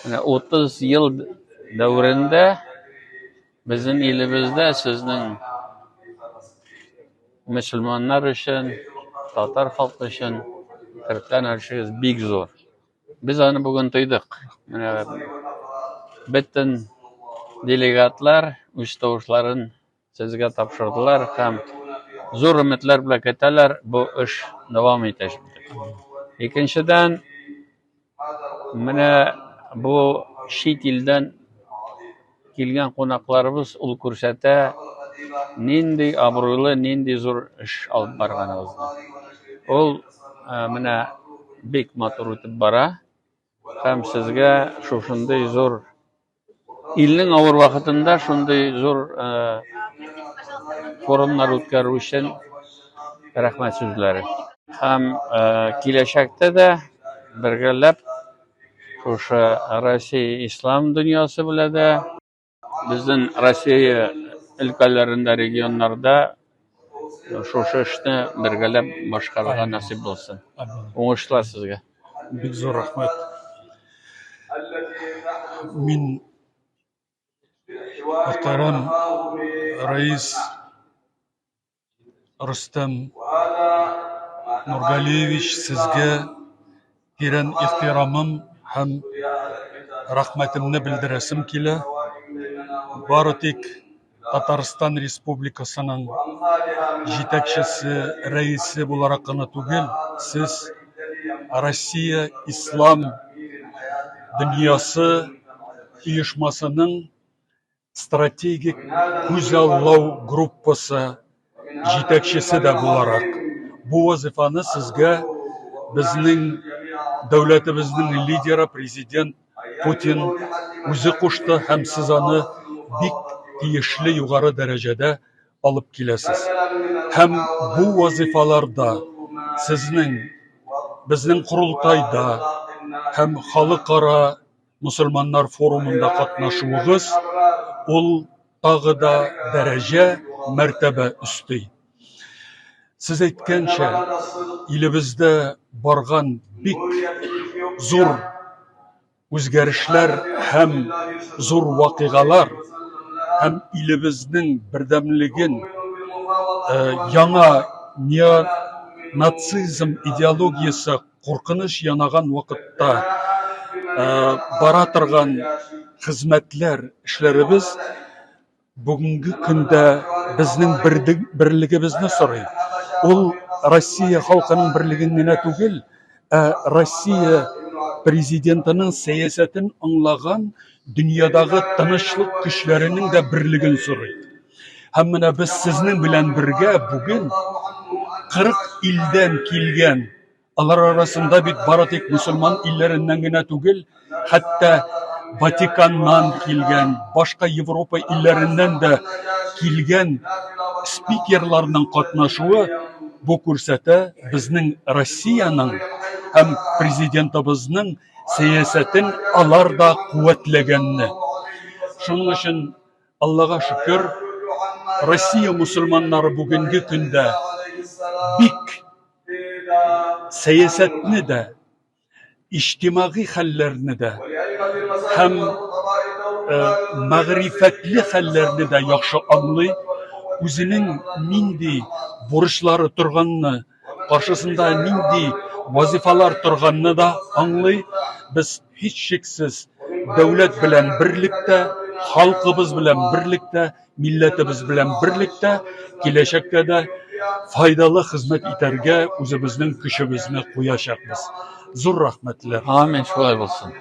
Менә 30 ел дәверендә безнең илебездә сезнең мөселманнар өчен, татар халкы өчен керткән өлешегез бик зур. Без аны бүген тойдык. Менә бөтен делегатлар үз тавышларын сезгә тапшырдылар һәм зур өметләр белән көтәләр, бу эш дәвам итәчәк. Икенчедән, менә бу чит илдән килгән кунакларыбыз ул күрсәтә нинди абруйлы, нинди зур эш алып барганыгызны. Ул менә бик матур үтеп бара һәм сезгә шушындый зур илнең авыр вакытында шундый зур форумнар үткәрү өчен рәхмәт сүзләре. Һәм киләчәктә дә бергәләп шушы Россия ислам дөньясы белән дә безнең Россия өлкәләрендә, регионнарда шушы эшне бергәләп башкарырга насыйп булсын. Уңышлар сезгә. Бик зур рәхмәт. Мин мөхтәрәм рәис Рөстәм Нургалиевич, сезгә тирән ихтирамым һәм рәхмәтемне белдерәсем килә. Бары тик Татарстан Республикасының җитәкчесе, рәисе буларак кына түгел, сез Россия Ислам дөньясы оешмасының стратегик күзаллау группасы җитәкчесе дә буларак, бу вазифаны сезгә безнең дәүләтебезнең лидеры президент Путин үзе кушты һәм сез аны бик тиешле югары дәрәҗәдә алып киләсез. Һәм бу вазифаларда сезнең безнең корылтайда һәм халыкара мөселманнар форумында катнашуыгыз ул тагы да дәрәҗә, мәртәбә өсти. Сез әйткәнчә, илебездә барган бик зур үзгәрешләр һәм зур вакыйгалар һәм илебезнең бердәмлеген яңа неонацизм идеологиясе куркыныч янаган вакытта бара торган хезмәтләр, эшләребез бүгенге көндә безнең берлегебезне сорый. Ул Россия халкының берлеген генә түгел, ә Россия президентының сәясәтен аңлаган дөньядагы тынычлык көчләренең дә берлеген сорый. Һәм менә без сезнең белән бергә бүген 40 илдән килгән, алар арасында бит бары тик мөселман илләреннән генә түгел, хәтта Ватиканнан килгән, башка Европа илләреннән дә килгән спикерларның катнашуы бу күрсәтә безнең Россиянең һәм президентыбызның сәясәтен алар да куәтләгәнне. Шуның өчен Аллага шөкер, Россия мусульманнары бүгенге көндә бик сәясәтне дә, иҗтимагый хәлләрне дә һәм э, мәгърифәтле хәлләрне дә яхшы аңлый, үзенең нинди бурычлары торганны, каршысында нинди вазифалар торганны да аңлый. Без һичшиксез дәүләт белән берлектә, халкыбыз белән берлектә, милләтебез белән берлектә киләчәктә дә файдалы хезмәт итәргә үзебезнең көчебезне куячакбыз. Зур рәхмәтләр. Амин, шулай булсын.